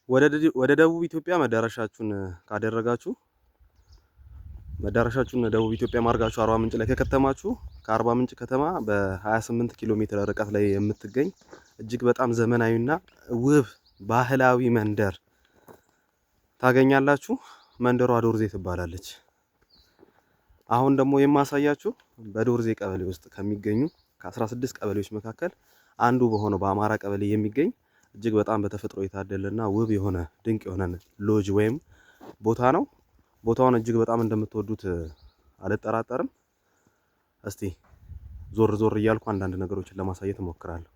ወደ ደቡብ ኢትዮጵያ መዳረሻችሁን ካደረጋችሁ፣ መዳረሻችሁን ደቡብ ኢትዮጵያ ማድረጋችሁ አርባ ምንጭ ላይ ከከተማችሁ፣ ከአርባ ምንጭ ከተማ በ28 ኪሎ ሜትር ርቀት ላይ የምትገኝ እጅግ በጣም ዘመናዊና ውብ ባህላዊ መንደር ታገኛላችሁ። መንደሯ ዶርዜ ትባላለች። አሁን ደግሞ የማሳያችሁ በዶርዜ ቀበሌ ውስጥ ከሚገኙ ከ16 ቀበሌዎች መካከል አንዱ በሆነው በአማራ ቀበሌ የሚገኝ እጅግ በጣም በተፈጥሮ የታደለና ውብ የሆነ ድንቅ የሆነ ሎጅ ወይም ቦታ ነው። ቦታውን እጅግ በጣም እንደምትወዱት አልጠራጠርም። እስቲ ዞር ዞር እያልኩ አንዳንድ ነገሮችን ለማሳየት እሞክራለሁ።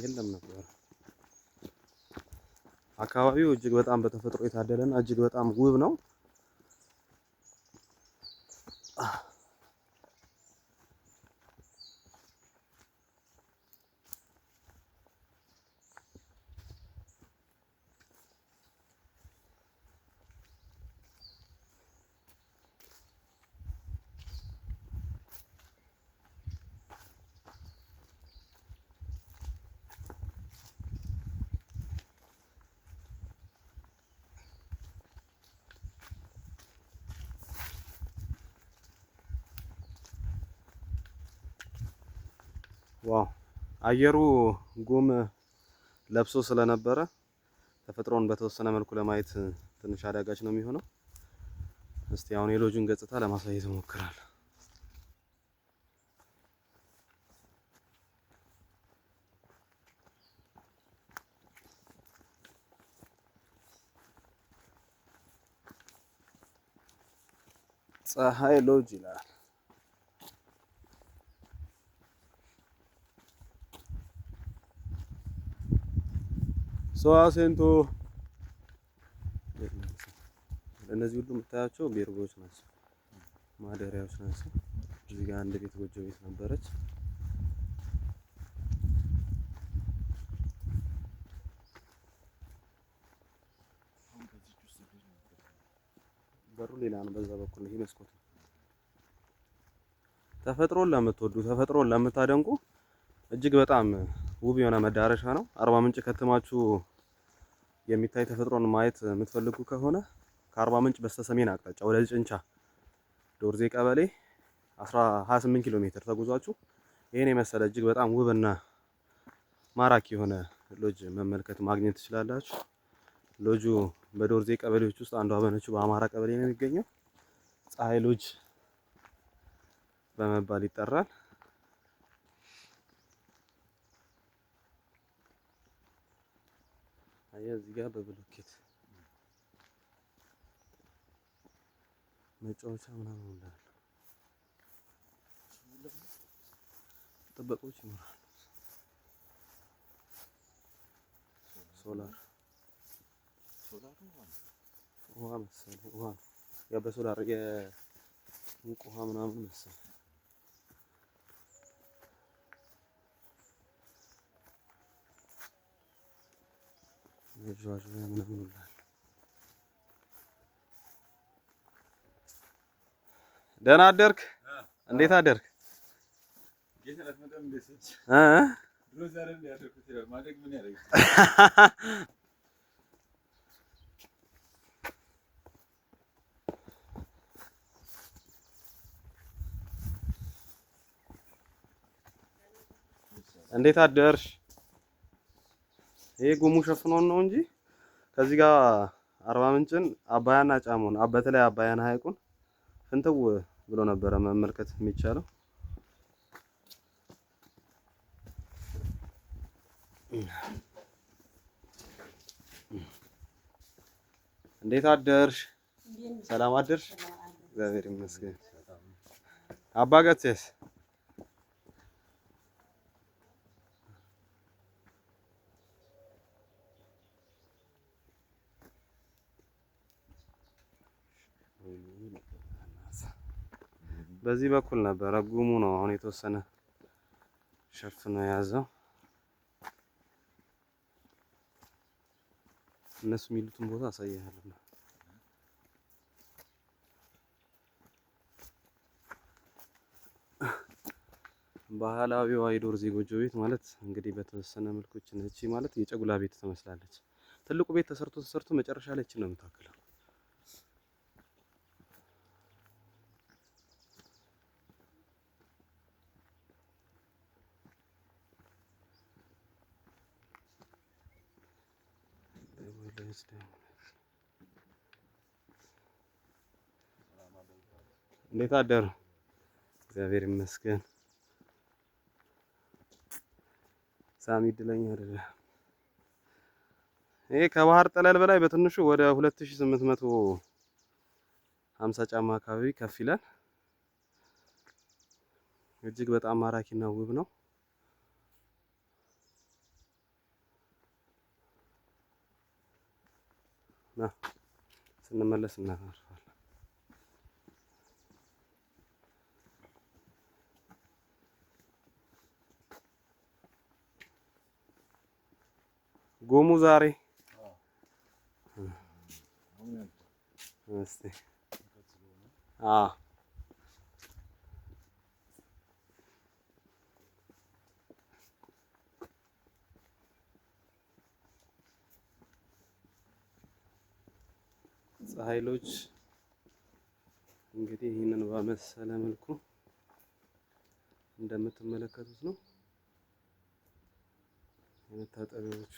የለም ነበር። አካባቢው እጅግ በጣም በተፈጥሮ የታደለና እጅግ በጣም ውብ ነው። Wow፣ አየሩ ጉም ለብሶ ስለነበረ ተፈጥሮን በተወሰነ መልኩ ለማየት ትንሽ አዳጋች ነው የሚሆነው። እስቲ አሁን የሎጁን ገጽታ ለማሳየት እሞክራለሁ። ፀሐይ ሎጅ ይላል። ሰዋሴንቶ እነዚህ ሁሉ የምታያቸው ቤርጎች ናቸው፣ ማደሪያዎች ናቸው። እዚህ ጋር አንድ ቤት ጎጆ ቤት ነበረች። በሩ ሌላ ነው፣ በዛ በኩል ነው። ይሄ መስኮት ነው። ተፈጥሮን ለምትወዱ፣ ተፈጥሮን ለምታደንቁ እጅግ በጣም ውብ የሆነ መዳረሻ ነው። አርባ ምንጭ ከትማችሁ የሚታይ ተፈጥሮን ማየት የምትፈልጉ ከሆነ ከአርባ ምንጭ በስተሰሜን አቅጣጫ ወደ ጭንቻ ዶርዜ ቀበሌ 28 ኪሎ ሜትር ተጉዟችሁ ይህን የመሰለ እጅግ በጣም ውብና ማራኪ የሆነ ሎጅ መመልከት ማግኘት ትችላላችሁ። ሎጁ በዶርዜ ቀበሌዎች ውስጥ አንዷ በሆነችው በአማራ ቀበሌ ነው የሚገኘው። ፀሐይ ሎጅ በመባል ይጠራል። አየህ፣ እዚህ ጋር በብሎኬት መጫወቻ ምናምን እንዳለ ጥበቆች ይኖራሉ። ሶላር ውሃ መሰለኝ፣ ውሃ ነው ያው በሶላር የሙቅ ውሃ ምናምን መሰለኝ። መጇጇያ ምናምን ይላል። ደህና አደርክ? እንዴት አደርክ? እ እንዴት አደርሽ? ይሄ ጉሙ ሸፍኖን ነው እንጂ ከዚህ ጋር አርባ ምንጭን አባያና ጫሞን በተለይ አባያን ሐይቁን ፍንትው ብሎ ነበረ መመልከት የሚቻለው። እንዴት አደርሽ? ሰላም አደርሽ? እግዚአብሔር ይመስገን። አባ ገቴስ በዚህ በኩል ነበረ። ጉሙ ነው አሁን የተወሰነ ሸፍኖ የያዘው። እነሱ የሚሉትን ቦታ አሳያለሁ። ባህላዊዋ የዶርዜ ጎጆ ቤት ማለት እንግዲህ በተወሰነ መልኩ እቺ ማለት የጨጉላ ቤት ትመስላለች። ትልቁ ቤት ተሰርቶ ተሰርቶ መጨረሻ ላይ እቺን ነው የምታክለው። እንዴት አደሩ? እግዚአብሔር ይመስገን። ሳሚ እድለኛ አይደለም። ይሄ ከባህር ጠለል በላይ በትንሹ ወደ 2850 ጫማ አካባቢ ከፍ ይላል። እጅግ በጣም ማራኪና ውብ ነው። ና ስንመለስ እናርፋለን። ጎሙ ዛሬ እስቲ ፀሐይሎች እንግዲህ ይህንን በመሰለ መልኩ እንደምትመለከቱት ነው። የመታጠቢያዎቹ፣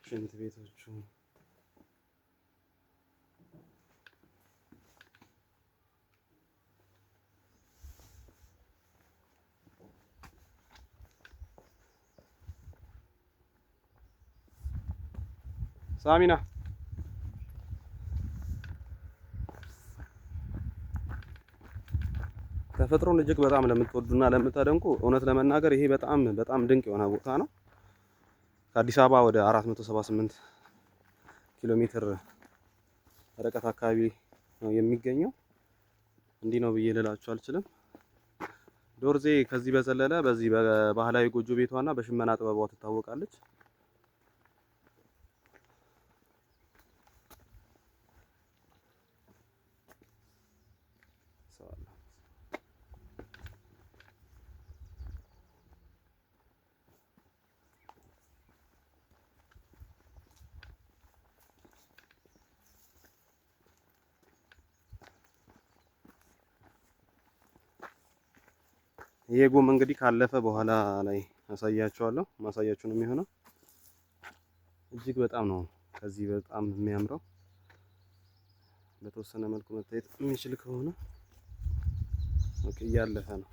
ሽንት ቤቶቹ፣ ሳሚና ተፈጥሮን እጅግ በጣም ለምትወዱና ለምታደንቁ እውነት ለመናገር ይሄ በጣም በጣም ድንቅ የሆነ ቦታ ነው። ከአዲስ አበባ ወደ 478 ኪሎ ሜትር ርቀት አካባቢ ነው የሚገኘው። እንዲህ ነው ብዬ ልላችሁ አልችልም። ዶርዜ ከዚህ በዘለለ በዚህ በባህላዊ ጎጆ ቤቷና በሽመና ጥበቧ ትታወቃለች። ይሄ ጉም እንግዲህ ካለፈ በኋላ ላይ አሳያችኋለሁ። ማሳያችሁ ነው የሚሆነው። እጅግ በጣም ነው ከዚህ በጣም የሚያምረው። በተወሰነ መልኩ መታየት የሚችል ከሆነ okay፣ እያለፈ ነው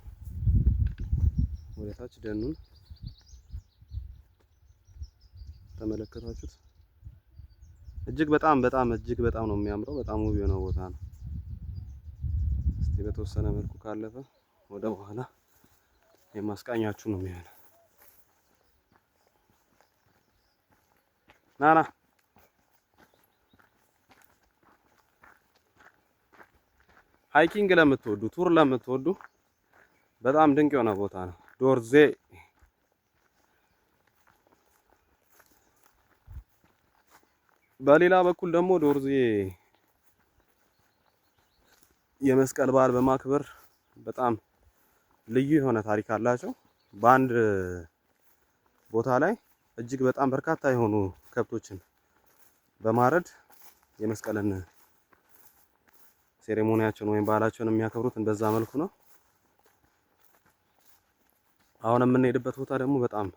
ወደታች ደኑን ተመለከታችሁት። እጅግ በጣም በጣም እጅግ በጣም ነው የሚያምረው። በጣም ውብ የሆነ ቦታ ነው። እስቲ በተወሰነ መልኩ ካለፈ ወደ በኋላ የማስቃኛችሁ ነው የሚሆነው። ናና hiking ለምትወዱ፣ tour ለምትወዱ በጣም ድንቅ የሆነ ቦታ ነው ዶርዜ። በሌላ በኩል ደግሞ ዶርዜ የመስቀል በዓል በማክበር በጣም ልዩ የሆነ ታሪክ አላቸው። በአንድ ቦታ ላይ እጅግ በጣም በርካታ የሆኑ ከብቶችን በማረድ የመስቀልን ceremony ያቸውን ወይም ባህላቸውን የሚያከብሩት በዛ መልኩ ነው። አሁን የምንሄድበት ቦታ ደግሞ በጣም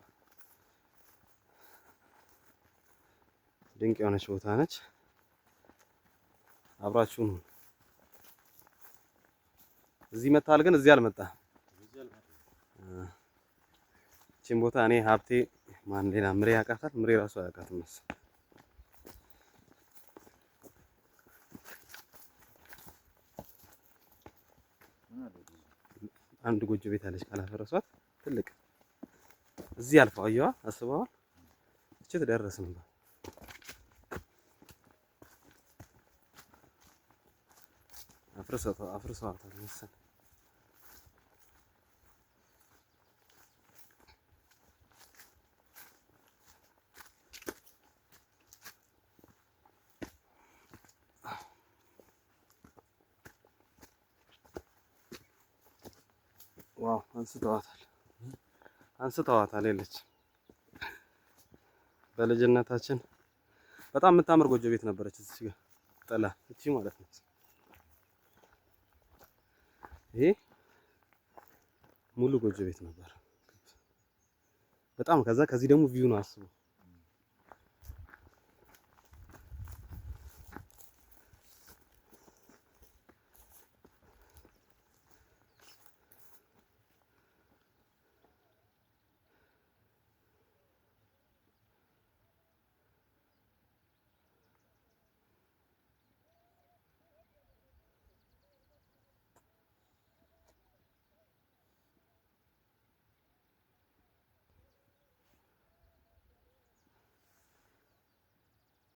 ድንቅ የሆነች ቦታ ነች። አብራችሁን እዚህ መታል፣ ግን እዚህ አልመጣም። እቺን ቦታ እኔ ሀብቴ ማን ሌላ ምሬ ያውቃታል? ምሬ ራሱ አያውቃትም መሰለኝ። አንድ ጎጆ ቤት አለች ካላፈረሷት ትልቅ እዚህ አልፈው አየዋ፣ አስበዋል። እቺ ትደረስንባት አፍርሰዋታል መሰለኝ። Wow፣ አንስተዋታል፣ አንስተዋታል። የለች። በልጅነታችን በጣም የምታምር ጎጆ ቤት ነበረች። እዚህ ጋር ጥላ እቺ ማለት ነው። ይሄ ሙሉ ጎጆ ቤት ነበር። በጣም ከዛ ከዚህ ደግሞ view ነው አስቡ።